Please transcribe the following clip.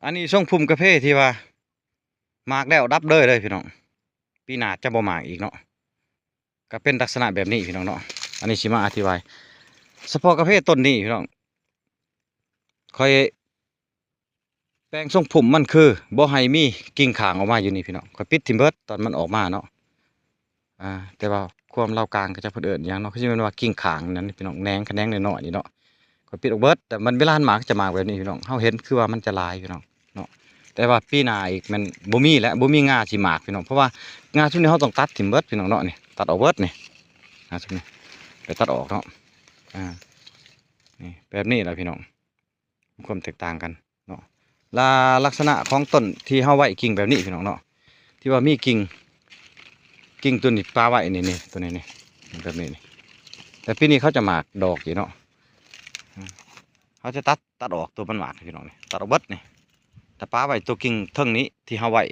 ອັນນີ້ຊົງພຸ່ມກາເຟທີ່ວ່າໝາກແລ້ວດັບເລີຍເລີຍພີ່ນ້ອງ ປີໜ້າຈະບໍ່ໝາກອີກເນາະ ກໍເປັນລັກສະນະແບບນີ້ພີ່ນ້ອງເນາະ. ອັນນີ້ຊິມາອະທິບາຍສະເພາະກາເຟຕົ້ນນີ້ພີ່ນ້ອງ ຂ້ອຍແປງຊົງພຸ່ມມັນຄືບໍ່ໃຫ້ມີກິ່ງຂ້າງອອກມາຢູ່ນີ້ພີ່ນ້ອງ ຂ້ອຍປິດຖິ້ມເບິດຕອນມັນອອກມາເນາະ. ອ່າ ແຕ່ວ່າຄວາມລາວກາງເຂົາເຈົ້າເພິ່ນເອີ້ນຫຍັງເນາະ ຄືຊິແມ່ນວ່າກິ່ງຂ້າງນັ້ນພີ່ນ້ອງ ແໜງຂະແໜງນ້ອຍໆນີ້ເນາະ ຂ້ອຍປິດອອກເບິດ. ແຕ່ມັນເວລາມັນໝາກຈະໝາກແບບນີ້ພີ່ນ້ອງ ເຮົາເຫັນຄືວ່າມັນຈະຫຼາຍພີ່ນ້ອງເນາະ ແຕ່ວ່າປີໜ້າອີກແມ່ນບໍ່ມີແລ້ວ ບໍ່ມີງ່າຊິໝາກພີ່ນ້ອງ ເພາະວ່າງ່າຊຸມນີ້ເຮົາຕ້ອງຕັດຖິ້ມເບິດພີ່ນ້ອງເນາະ ນີ້ຕັດອອກເບິດນີ້ ອ່າ ຊຸມນີ້ໄປຕັດອອກເນາະ. ອ່າ ນີ້ແບບນີ້ລະພີ່ນ້ອງ ຄວາມແຕກຕ່າງກັນເນາະ ລະລັກສະນະຂອງຕົ້ນທີ່ເຮົາໄວ້ກິ່ງແບບນີ້ພີ່ນ້ອງເນາະ ທີ່ວ່າມີກິ່ງ ກິ່ງຕົວນີ້ປະໄວ້ນີ້ ນີ້ ຕົວນີ້ນີ້ ແບບນີ້ນີ້ ແຕ່ປີນີ້ເຂົາຈະໝາກດອກຢູ່ເນາະ. ເຮົາຈະຕັດ ຕັດອອກຕົວມັນໝາກພີ່ນ້ອງນີ້ ຕັດອອກເບິດນີ້ ແຕ່ປະໄວ້ຕົວກິ່ງເທິງນີ້ທີ່ເຮົາໄວ້